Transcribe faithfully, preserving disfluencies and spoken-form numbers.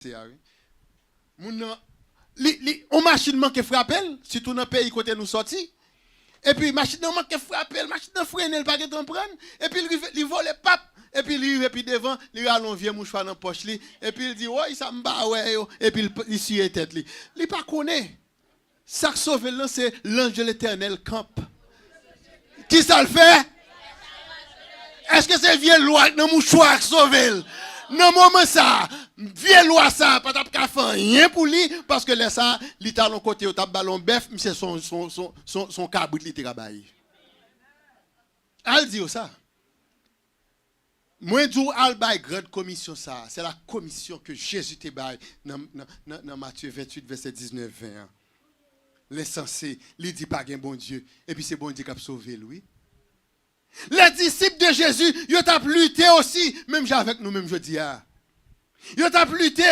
se a, wi. Moun nan, li, li, on machin manke frape l, sitou nan peyi kote nou sòti. Epi machin nan manke frape l, machin nan frennen, li pa gentan pran. Epi li rive, li vole, pap! Epi li rive pi devan, li rale yon vye mouchwa nan pòch li. Epi li di, woy, sa m pa wè yo. Epi li, li siye tèt li. Li pa konnen. Sa k sove l lan, se lanj de Letènèl kanpe. Kisa l fè? Èske se vye lwa k nan mouchwa a k sove l? Nan moman sa a, vye lwa sa a pa t ap ka fè anyen pou li, paske lè sa a, li t al yon kote, yo t ap ba l yon bèf, misye se yon, se yon, se yon, se yon, se yon kabrit li te ka bay. Al di yo sa. Mwen di w al bay grand komisyon sa a. Se la komisyon ke Jezi te bay nan, nan, nan, nan Matye venntuit, vèsè diznèf, ven an. Lensanse, li di pa gen Bondye. Epi se Bondye k ap sove l, wi. Les disciples de Jésus, yo t ap lite osi, menm jan avèk nou menm jodi a. Yo t ap lite